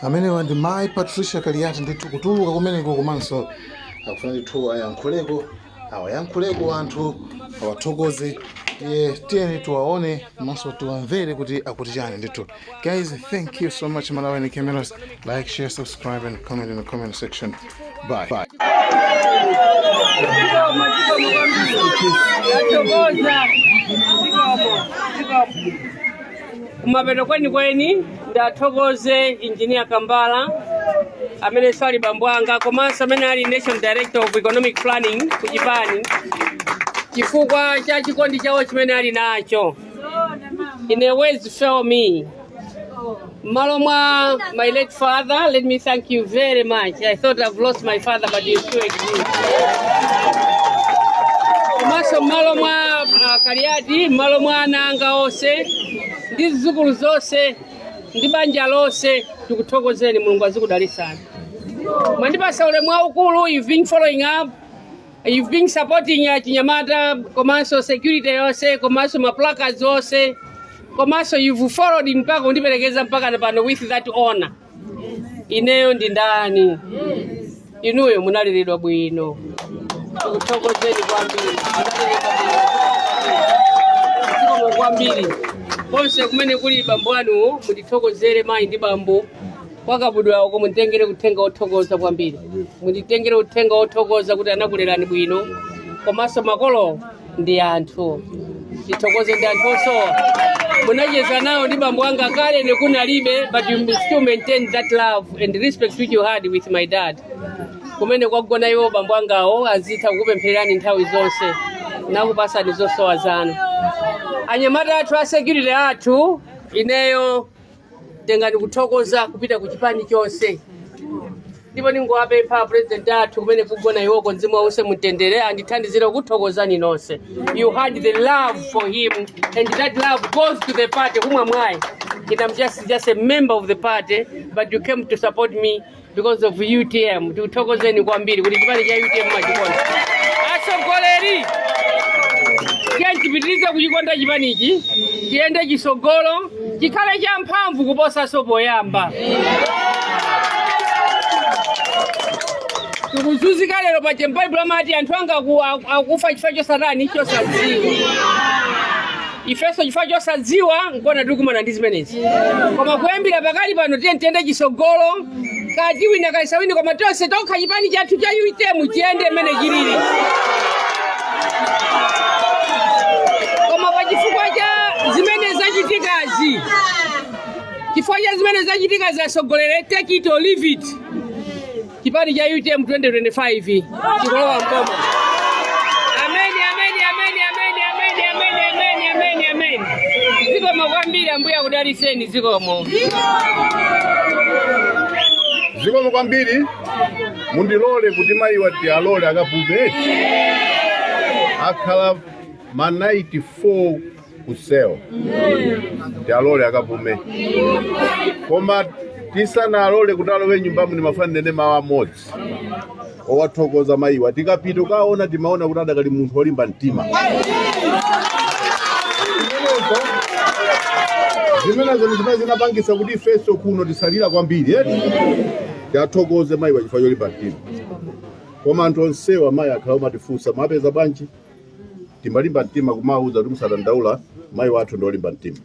Amenewa ndi Mayi Patricia Kaliati ndithu, kutuluka kumeneko, komanso akufuna ndithu ayankhuleko, awayankhuleko anthu, awathokoze. Tiye, tiyeni tiwaone komanso tiwamvere kuti akuti chani ndithu. Guys, thank you so much. Malawi Cameras, like, share, subscribe and comment in the comment section. Bye, bye. Tathokoza, zikomo, zikomo. Kumapeto kwenikweni ndathokoze Engineer Kambala, amene sali bambo anga komanso amene ali National Director of Economic Planning ku chipani, chifukwa cha chikondi chawo chimene ali nacho. In words fail me. M'malo mwa my late father, let me thank you very much. I thought I've lost my father, but you still exist. Komanso m'malo mwa Kaliati, m'malo mwa ana anga onse ndi zidzukulu zonse ndi banja lonse, tikuthokozeni. Mulungu azikudalisani. Mwandipasa ulemu waukulu. You've been following up, you've been supporting achinyamata komanso security yonse komanso ma placards onse, komanso you've followed mpaka kundiperekeza mpaka pano with that honor. Ineyo ndi ndani? Inuyo munaleredwa bwino, tikuthokozeni kwambiri. Munaleredwa bwino, zikomo kwambiri. Konse kumene kuli bambo anuwo, mundithokozere mayi ndi bambo kwakabudwa uko, munditengere uthenga wothokoza kwambiri, munditengere uthenga wothokoza kuti anakulerani bwino. Komanso makolo ndi anthu, tithokoze, ndi anthu osowa. Munacheza nawo ndi bambo anga kale nekunalibe, but you still maintain that love and respect which you had with my dad. Kumene kwagona iwo bambo angawo, azitha kukupemphererani nthawi zonse nakupasani zosowa zanu. Anyamata athu a security athu, ineyo tengani kuthokoza kupita ku chipani chonse, ndipo ndingowapempha president athu, kumene kugona iwoko, mzimu wause mutendere, andithandizire kuthokozani nonse. You had the love for him and that love goes to the party. Kumwa mwayi, and I'm just a member of the party, but you came to support me because of UTM. Tikuthokozeni kwambiri kuti chipani cha UTM machikonda. Atsogoleri, tiye tipitirize kuchikonda chipanichi, chiyende chisogolo, chikhale cha mphamvu kuposanso poyamba. Tikuzunzika lero pa Baibulo amati anthu anga akufa chifukwa chosatani? Chosadziwa. Ifenso chifukwa chosadziwa nkona tikukumana ndi zimenezi. Koma kuyambira pakali pano, tiye tiyende chisogolo, kati wina kaisawini, koma tonse tokha chipani chathu cha UTM chiyende mmene chilili. Koma pa chifukwa cha zimene zachitikazi, chifukwa cha zimene zachitika, atsogoleri, take it or leave it, chipani cha UTM 2025 chikulowa mboma. Ameni, ameni, ameni, ameni, ameni, ameni, ameni, ameni, ameni. Zikomo kwambiri. Ambuye akudaliseni. Zikomo. Zikomo kwambiri. Mundilole kuti mayiwa tialole akapume. Akhala ma 94 ku cell, tialole akapume. Koma tisanalole kuti alowe nyumbamu, ndimafuna ndinene mawu amodzi owathokoza mayiwa. Tikapita ukaona, timaona kuti adakali munthu wolimba mtima. Zimenezo ndi zimene zinapangisa kuti ifenso kuno tisalira kwambiri, eti? Tiathokoze mayiwa chifukwa cholimba mtima. Koma anthu onsewa, mayi akhala omatifunsa, "Mwapeza bwanji?" Timalimba mtima kumawuza kuti musadandaula, mayi wathu ndi olimba mtima.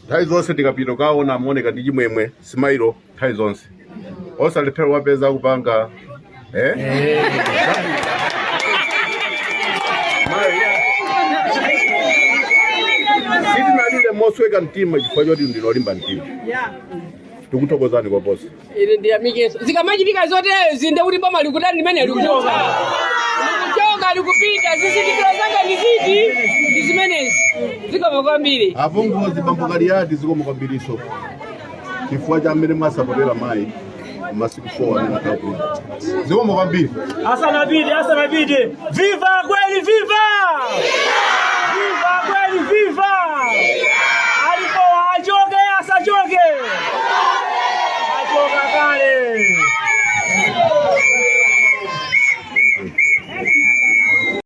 Nthawi zonse tikapita ukaona, amaoneka ndi chimwemwe, smile nthawi zonse, osalephera wapeza kupanga, eh? Mayi, sitinalire mosweka mtima chifukwa choti ndinolimba mtima. Tikuthokozani koposa. Ine ndiyamikeso. Zikamachitika zotereyo, zinde kuti boma likutani? Limene likuchoka, likuchoka, likupita. Zizindikiro zanga ndi ziti? Ndi zimenezi. Zikomo kwambiri. Apongozi, bambo Kaliati, zikomo kwambiriso chifukwa cha mmene mwasapotera mayi masiku 4 amene akhala kuno. Zikomo kwambiri. Asanapite, asanapite, viva kweli, viva!